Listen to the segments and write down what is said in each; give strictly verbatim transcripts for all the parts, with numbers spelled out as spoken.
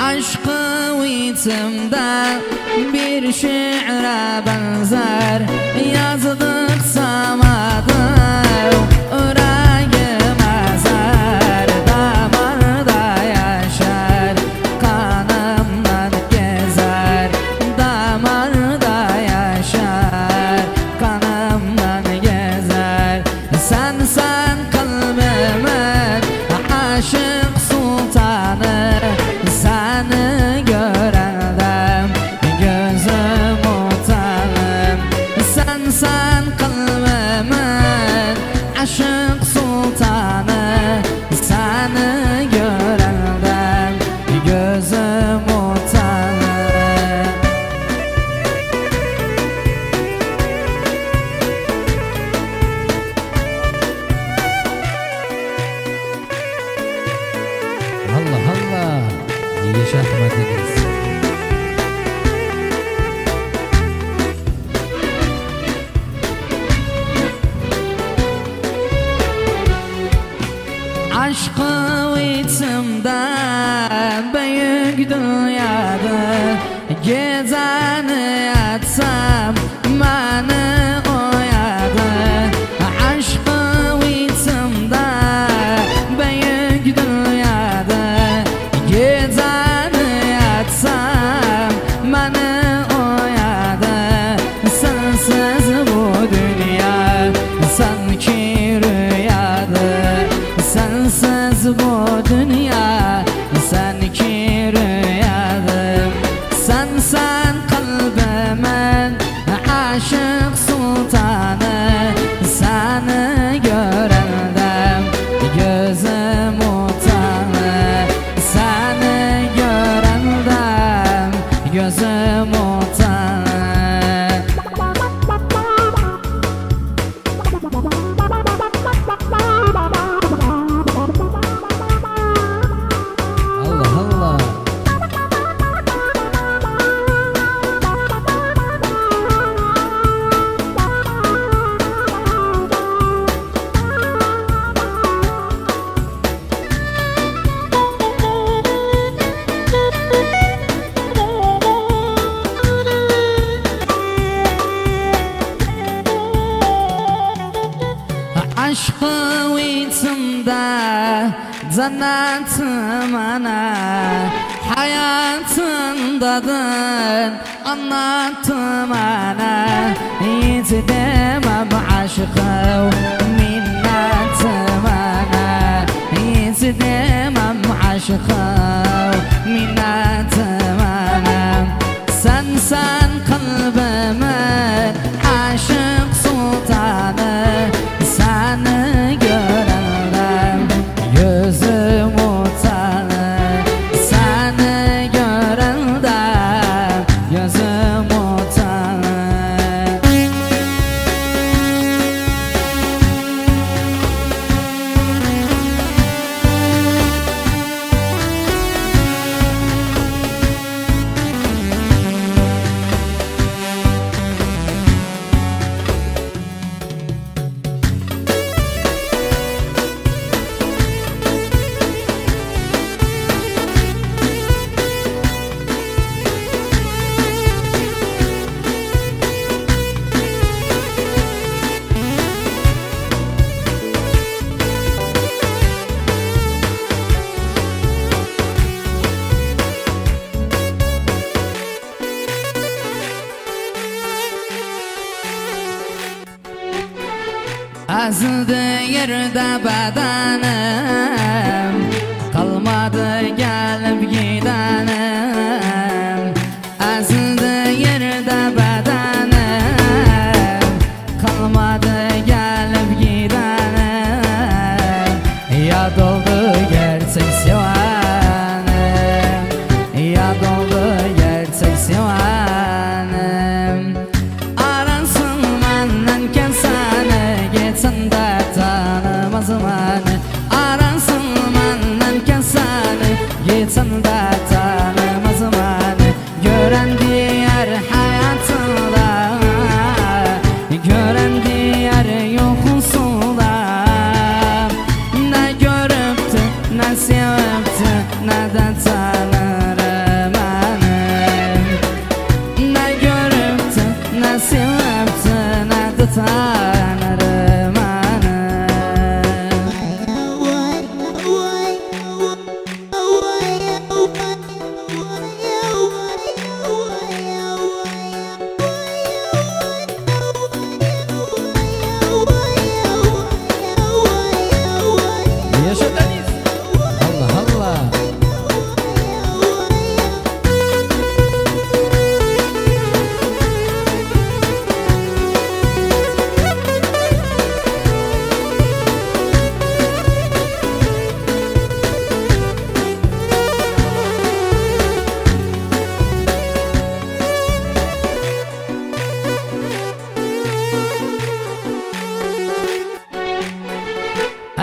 عشقیم ایچیمده بیر شعره بنزر، یازدیقجا آدین اوره‌ییم ازر، داماردا یاشار، قانیمدان گئزر، داماردا یاشار، قانیمدان گئزر. سنسن قلبیمین عاشیق سلطانی، سنی گؤرنده گؤزوم اوتانیر. سنسن قلبیمین عاشیق سلطانی، سنی گؤرنده گؤزوم اوتانیر. الله الله. یاشا احمد دنیز. عشقیم ایچیمده بؤیوک دونیادیر، گئجه‌نی یاتسام منی اویادیر. عشقیم ایچیمده بؤیوک دونیادیر، گئجه‌نی یاتسام منی اویادیر. سنسیز بو دونیا سانکی رؤیادیر، سنسیز بو دونیا سانکی رؤیادیر. سنسن قلبیمین عاشیق سلطانی، سنی گؤرنده گؤزوم اوتانیر، سنی گؤرنده گؤزوم اوتانیر. الله الله. عشقیم ایچیمده جنتدی منه، حیاتیمدادین آنلاتدی منه. هئچ دئمم عاشیقیم، منتدی منه. هئچ دئمم عاشیقیم، منتدی منه. سنسن قلبیمین عاشیق سلطانی، سنی گؤرنده گؤزوم اوتانیر، سنی گؤرنده گؤزوم اوتانیر. ازیلدی یئرده بدنیم، قالمادی گلیب گئدنیم. ازیلدی یئرده بدنیم، قالمادی گلیب گئدنیم. یاد اولدو گئرچک سئونیم، یاد اولدو گئرچک سئونیم. آراسین مندن کسانی، کئچنده تانیماز منی. آراسین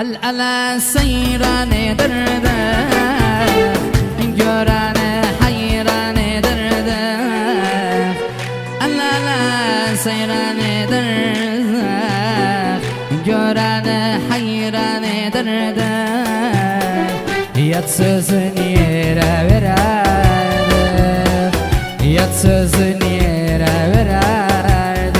ال-اله سیران ائدیردیک، گؤرنی حیران ائدیردیک. ال-اله سیران ائدیردیک، گؤرنی حیران ائدیردیک. یاد سؤزون یئره وئرردیک، یاد سؤزون یئره وئرردیک.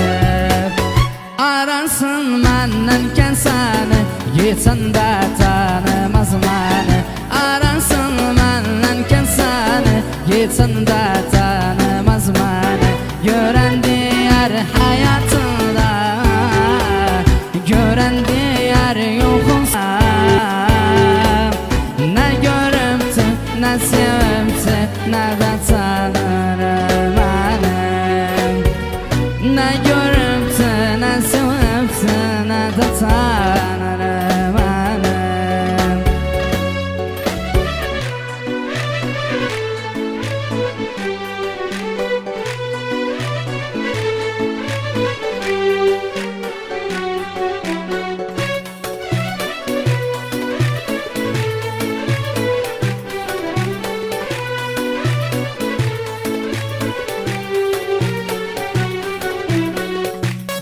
آراسین مندن کسنی، هئچ ده تانیماز منی. آراسین مندن کسنی، هئچ ده تانیماز منی. گؤرن دئیر حیاتیندا، گؤرن دئیر یوخسان. نه گؤروبدو، نه سئویبدی، نه ده تانیر منی. نه گؤروبدو، نه سئویبدی، نه ده تانیر منی.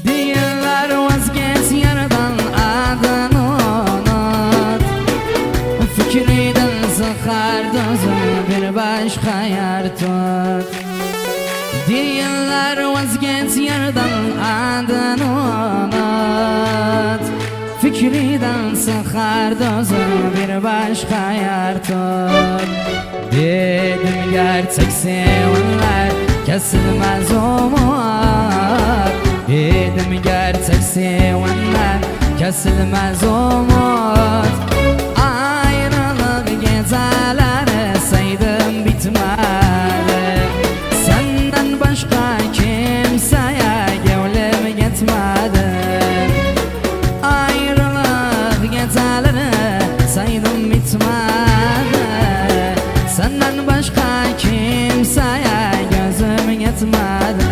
دئییرلر وازگئچ یاردان، آدینی اونوت. فیکریندن چیخارت اؤزون، بیر باشقا یار توت. دئییرلر وازگئچ یاردان، آدینی اونوت. فیکریندن چیخارت اؤزون، بیر باشقا یار توت. دئدیم گرچک سئوینلر کسیلمز اومود. دئدیم گرچک سئوینلر کسیلمز اومود. آیریلیق گئجه‌لری سایدیم بیتمه‌دی. سندن باشقا کیمسه‌یه گؤنلوم یئتمه‌دی. آیریلیق گئجه‌لری سایدیم بیتمه‌دی. سندن باشقا کیمسه‌یه گؤزوم یئتمه‌دی.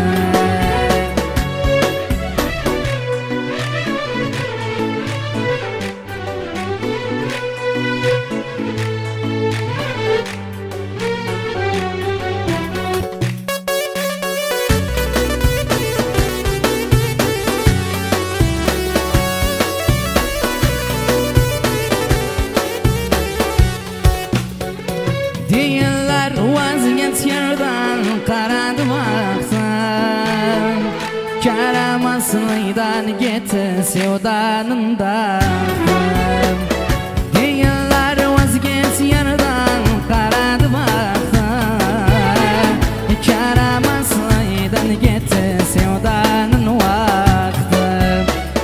دئییرلر وازگئچ یاردان، قارادی باختیم. کرم اصلیدن گئتدی، سئودانین داغدیم. دئییرلر وازگئچ یاردان، قارادی باختیم. کرم اصلیدن گئتدی، سئودانین واختی.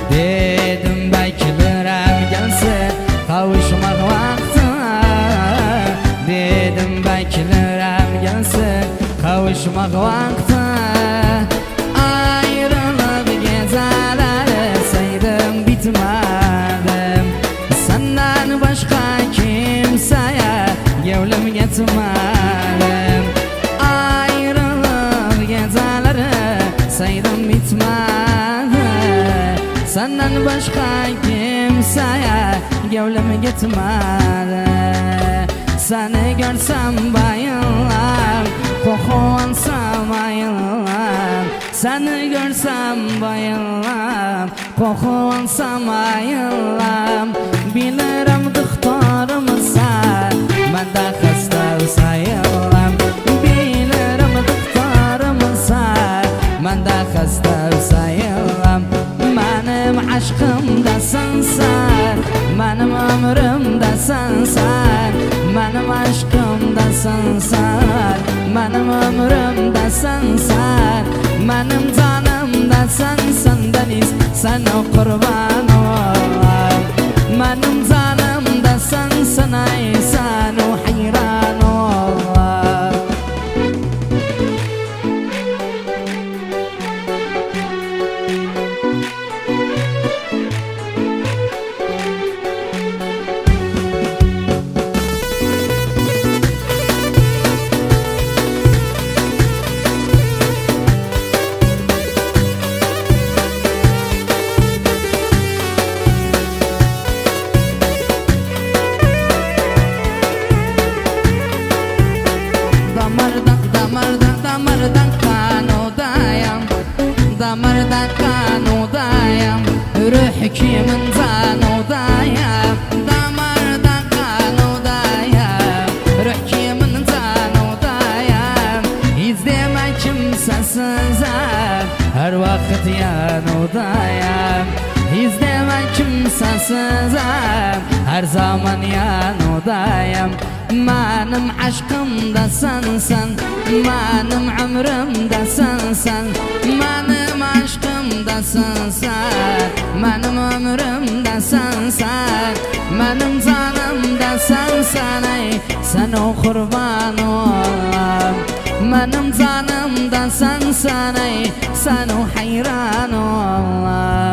دئدیم بکله‌ییرم گلسین قاووشماق واختی. دئدیم بکله‌ییرم گلسین قاووشماق واختی. آیریلیق گئجه‌لری سایدیم بیتمه‌دی. سندن باشقا کیمسه‌یه گؤنلوم یئتمه‌دی. آیریلیق گئجه‌لری سایدیم بیتمه‌دی. سندن باشقا کیمسه‌یه گؤنلوم یئتمه‌دی. سنی گؤرسم باییللام، قوخووان آلسام آییللام. سنی گؤرسم باییللام، قوخووان آلسام آییللام. بیلیرم دوختورومسان، من ده خسته ساییللام. بیلیرم دوختورومسان، من ده خسته ساییللام. منیم عشقیم دا سنسن، منیم عؤمروم ده سنسن. منیم عشقیم دا سنسن، منیم عؤمروم ده سنسن. منیم جانیم دا سنسن، دنیز، سنه قوربان اولام. منیم جانیم دا سنسن، آی سنه حیران اولام. داماردا، داماردا، داماردا قان اودایم. داماردا قان اودایم. روح کیمین جان اودایم. داماردا قان اودایم. روح کیمین جان اودایم. هئچ دئمه کیمسه‌سیزم، هر واخت یان اودایم. هئچ دئمه کیمسه‌سیزم، هر زامان یان اودایم. منیم عشقیم دا سنسن، منیم عؤمروم ده سنسن، منیم عشقیم دا سنسن، منیم عؤمروم ده سنسن، منیم جانیم دا سنسن، ای سنه قوربان اولام. منیم جانیم دا سنسن، ای سنه حیران اولام.